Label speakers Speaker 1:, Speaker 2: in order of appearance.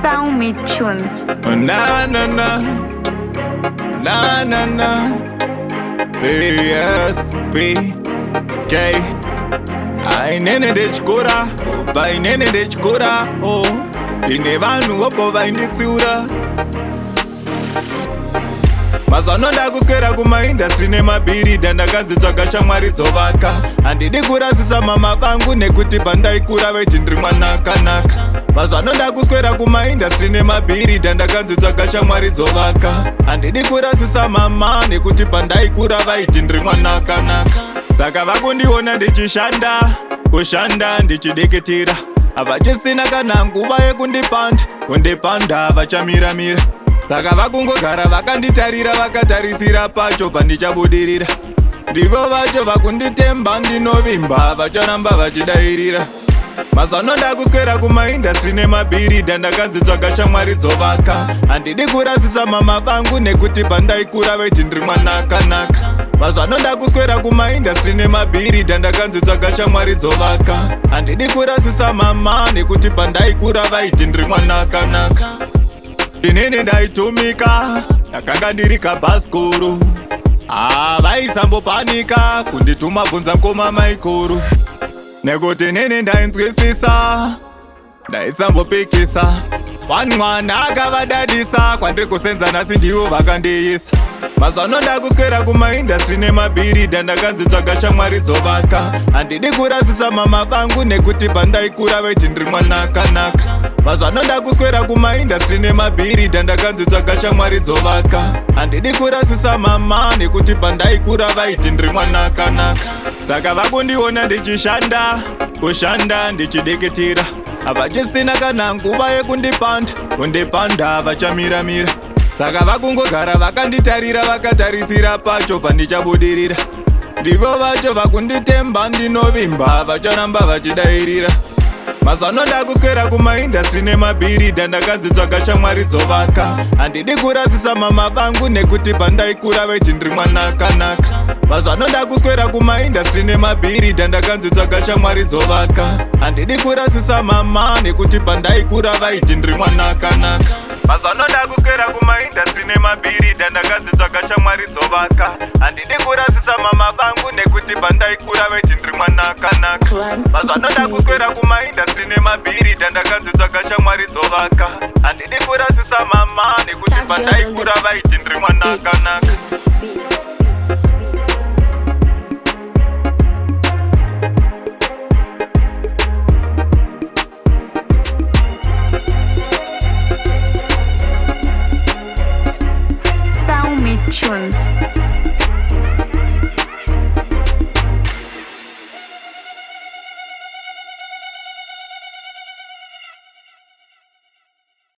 Speaker 1: Sound Tunes.
Speaker 2: Na na na, na na na, B S P K. Ainene ndechikora, vainene ndechikora, oh. Ine vanhu vopo vainditsiura. Mazano ndakuswera kumaindastri nemabhiridha, ndakanzi tsvaga shamwari dzovaka. Handidi kurasisa mama vangu nekuti pandaikura veti ndiri mwana akanaka. Mazano ndakuswera kumaindastri nemabhiridha, ndakanzi tsvaga shamwari dzovaka. Handidi kurasisa mama nekuti pandaikura vaiti ndiri mwana akanaka. Saka vakundiona ndichishanda, kushanda ndichidikitira. Havachisina kana nguva yekundipanda, kundipanda vachamiramira. Saka vakungogara vakanditarira, vakatarisira pacho pandichabudirira. Ndivo vacho vakunditemba, ndinovimba vacharamba vachidairira. Mazano ndakuswera kumaindastri nemabhiridha, ndakanzi tsvaga shamwari dzovaka. Handidi kurasisa mama vangu nekuti pandaikura veti ndiri mwana akanaka. Mazano ndakuswera kumaindastri nemabhiridha, ndakanzi tsvaga shamwari dzovaka. Handidi kurasisa mama nekuti pandaikura vaiti ndiri mwana akanaka. Inini ndaitumika, ndakanga ndiri kabhasikoro. Vaisambopanika kundituma bvunza mukoma maikuru, nekuti nini ndainzwisisa, ndaisambopikisa. One mwana akavadadisa, kwandiri kusenza nhasi ndivo vakandiisa. Mazano ndakuswera kumaindastri nemabhiridha, ndakanzi tsvaga shamwari dzovaka. Handidi kurasisa mama vangu nekuti pandaikura veti ndiri mwana akanaka. Mazano ndakuswera kumaindastri nemabhiridha, ndakanzi tsvaga shamwari dzovaka. Handidi kurasisa mama nekuti pandaikura vaiti ndiri mwana akanaka. Saka vakundiona ndichishanda, kushanda ndichidikitira. Havachisina kana nguva yekundipanda, kundipanda vachamiramira. Saka vakungogara vakanditarira, vakatarisira pacho pandichabudirira. Ndivo vacho vakunditemba, ndinovimba vacharamba vachidairira. Mazano ndakuswera kumaindastri nemabhiridha, ndakanzi tsvaga shamwari dzovaka. Handidi kurasisa mama vangu nekuti pandaikura veti ndiri mwana akanaka. Mazano ndakuswera kumaindastri nemabhiridha, ndakanzi tsvaga shamwari dzovaka. Handidi kurasisa mama nekuti pandaikura vaiti ndiri mwana akanaka. Mazano ndakuswera kumaindastri nemabhiridha, ndakanzi tsvaga shamwari dzovaka. Handidi kurasisa mama vangu nekuti pandaikura veti ndiri mwana akanaka. Mazano ndakuswera kumaindastri nemabhiridha, ndakanzi tsvaga shamwari dzovaka. Handidi kurasisa mama nekuti pandaikura vaiti ndiri mwana akanaka.
Speaker 1: Sound Tunes.